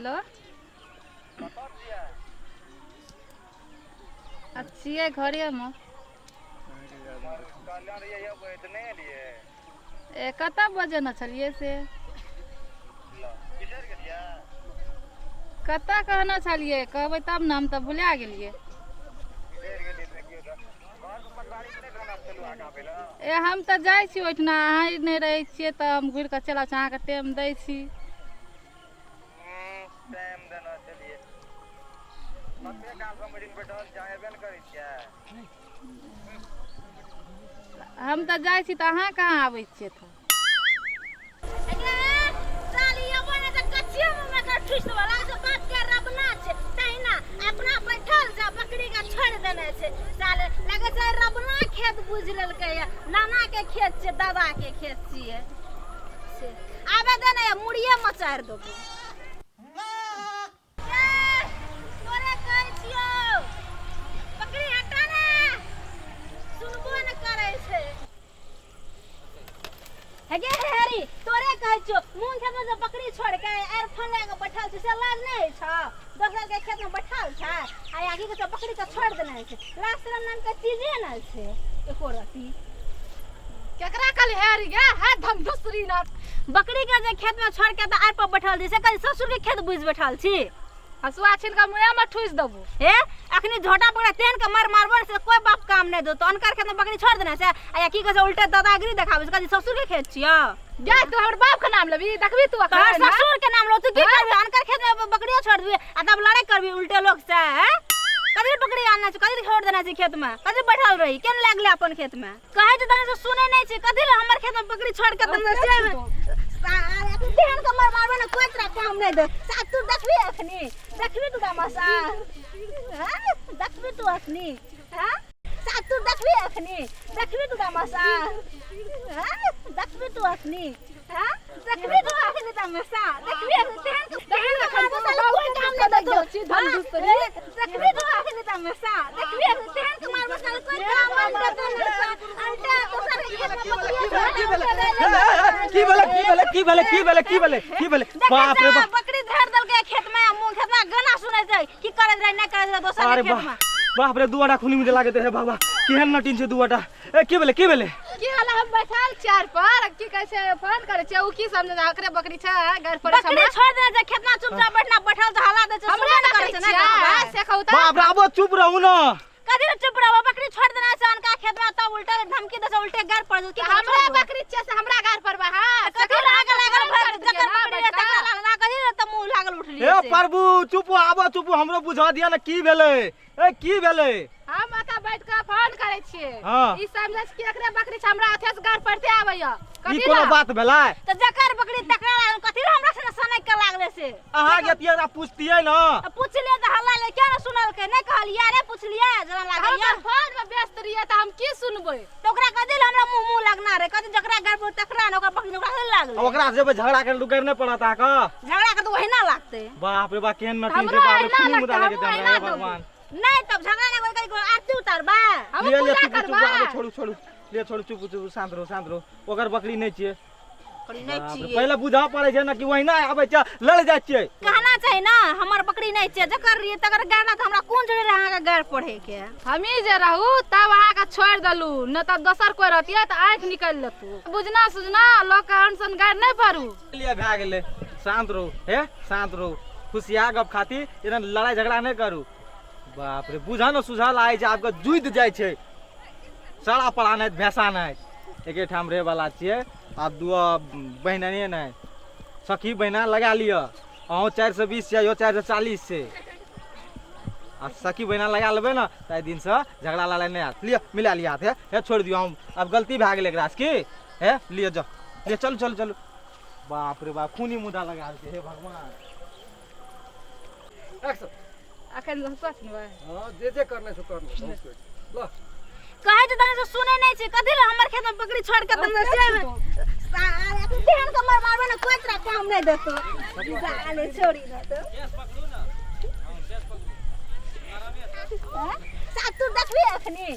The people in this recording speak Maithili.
हेलो। आ छियै घरेमे। ए कतऽ बजेने छलियै से? कतऽ कहने छलियै? कहबै तब ने, हम तऽ भुला गेलियै। ए हम तऽ जाइ छी ओहिठिना, अहाँ नहि रहै छियै तऽ हम घुरि कऽ चलि आबै छी, अहाँके टाइम दै छी। हम तऽ जाइ छी तऽ अहाँ कहाँ आबै छियै तऽ? अपना बैठल जा बकरी के छोड़ देने छै साले, लगे छै रबना खेत बुझ लेलकै नाना के खेत छै, दादा के खेत छियै से। आबे दे ने, मुड़िए मचारि देबो। तोरे कहै छियौ, बकरी हटा ने, सुनबो ने करै छै। हे गे हे हरी, तोरे कहै छियौ, मूंग खेत में जे बकरी छोड़ के आर फोन लए के बैठल छै से लाज नहि होइ छौ? दोसर के खेत में बैठल छै आ आगे के बकरी के छोड़ देने छै, लाज शरम नाम के चीजे नहि छै एको रत्ती। केकरा कहली हेरी गे? हे धम दूसरी ना बकरी के जे खेत में छोड़ के तऽ आर पर बैठल छै से कहीं ससुर के खेत बुझि बैठल छी? हसुआ छीन के मुँहे में ठुसि देबो। हे अखनी झोटा पकड़ा तेन के मार मारबो से कोई बाप काम नहीं देतो। अनकर खेत में बकरी छोड़ देने छै आ की कहै छै उल्टे दादागिरी देखाबै छै, कहै ससुर के खेत छियौ। गे तू हमर बाप के नाम लेबी? देखबी तू अखन तोहर ससुर के नाम लो, तू की करबी? अनकर खेत में बकरियो छोड़ देबी आ तब लड़ाई करबी उल्टे लोग से? हैं कथी बकरी आनना छै, कथी छोड़ देना छै खेत में, कथी बैठल रही, केना लागले अपन खेत में? कहै छै तने से सुनै नहि छै। कथी ले हमर खेत में बकरी छोड़ के तने से तेहन के मार मारबे ने कोई तोरा काम नहीं दे सा। तू देखबी अखनी, देखबी तू तमाशा, हैं देखबी तू अखनी, हैं सा तू देखबी अखनी, देखबी तू तमाशा, हैं देखबी तू अखनी, हैं देखबी तू अखनी तमाशा, देखबी अखनी तेहन के तेहन के मारबो साला कोई काम नहीं देतो। देखबी तू अखनी तमाशा, देखबी अखनी तेहन के मारबो साला कोई काम नहीं देतो। अल्टा दोसर के खेत में बकरिया छोड़ की भेलै? की भेलै? की भेलै? की भेलै? की भेलै? की भेलै? की भेलै? बाप रे बाप, बकरी धर देलकै खेत में, मुंह खेत में गाना सुनै छै की करैत रहे नहि करैत रहे दोसर के अरे खेत में। बाप रे, दुआटा खूनी मुझे लागत है बाबा, केहन नटिन छै दुआटा। ए की भेलै? की भेलै? की होला, हम बैठल चार पर की कहै छै फोन करै छै, उ की समझे ओकरे बकरी छै घर पर। बकरी छोड़ देने छै खेत में चुपचाप बैठना बैठल तऽ हल्ला दै छै, हमरा सुनबे नहि करै बकरी छै, नहि छियै कहबै से कहू तऽ। बाप रे, आबो चुप रहू न। कथी ले चुप रहबो? बकरी छोड़ देना छै अनका खेत में तब उल्टा धमकी दै छै, उल्टे गार पड़ छै। की हमरा बकरी छियै से हमरा घर पर बा? हां कथी लागल लागल भर जकर बकरी रहे तकरा लागल ना, कथी रे तऽ मुंह लागल उठलियै हे से। प्रभु, चुप, आबो चुप, हमरो बुझा दिया ने की भेलै। ए की भेलै? हम एतऽ बैठ के फोन करै छियै, हाँ। ई समझै छै कि एकरे बकरी छै, हमरा अथे से घर पड़ते आबैया। ई कथी कोनो ला? बात भेलै? तऽ जकर बकरी तकरा लागल, कथी रे हमरा से सनक के लागले से? अहाँ के एकरा पूछतियै न। आ पुछलियै तऽ हल्ला ले किया ने सुनलकै? नहि कहलियै रे, पुछलियै जेना हम लागैया तऽ फोन में व्यस्त रहियै तऽ हम की सुनबै? तऽ ओकरा कथी ले हमरा मुंह मुंह लगना रे? कथी जकरा घर पर तकरा ने ओकरा बकरी ओकरा से लागलै। ओकरा से जेबै झगड़ा करे तऽ नहि पड़त अहाँके? झगड़ा के तऽ ओहिना लागतै। बाप रे बाप, केहन नटिन छै। हमरो बाप रे, एहिना खूनी मुदा लगतै, लगैत हमहूँ हमरा, एहिना हे देबै। भगवान। नहि तब झगड़ा नहि करी, करी आरती उतारबै। हम लिअ लिअ, पूजा चुप चुप, करबै। आबो छोड़ू छोड़ू, लिअ छोड़ू, चुप चुप, शांत रहू शांत रहू, ओकर बकरी नहि छियै। बकरी नहि बाप रे, छियै। पहिले बुझऽ पड़ै छै ने कि ओहिना आबै छै लड़ जाइ छियै। कहना चाही ने हमर बकरी नहि छियै, जकर रहियै तकर गाना तऽ हमरा कोन जरूरी रहै अहाँके गारि पढ़े के? हमही जे रहू तब अहाँके छोड़ि देलू, नहि तऽ दोसर कोइ रहतियै तऽ आँखि निकालि लेतू। बुझना सुझना लोकके अनसन गारि नहि पड़ू। लिअ भए गेलै, शांत रहू, हे शांत रहू, खुशिया गप खातिर एना लड़ाइ झगड़ा नहि करू। बाप रे, बुझऽ ने सुझल आइ छै आबके जुति जाइ छै सड़ा पड़ा नहि भैंसा नहि। एकेठाम रहैवला छियै आब, दू बहिनने नहि सखी बहिना लगा लिअ। अहूँ 420 छै, इहो 440 छै, आ सखी बहिना लगा लेबै ने तऽ एहि दिनसँ झगड़ा लड़ाइ नहि हैत। लिअ मिला लिअ हाथ, हे हे छोड़ि दियौ, हम आब गलती भए गेलै एकरासँ की। हे लिअ जाउ, लिअ चलू चलू चलू। बाप रे बाप, खूनी मुदा लगा देलकै, हे भगवान। एक्शन। अखन हँसुआ छिनबै। हाँ, जे जे करना छै करना बहुत कुछ ल। कहै छै तने से सुनै नहि छै। कथी ले हमर खेत में बकरी छोड़ के तने से साले तेहन के मार मारबे ने कोई तोरा काम नहीं देतो साले, छोड़ी ना तो हैं? सा तू देखबी अखनी।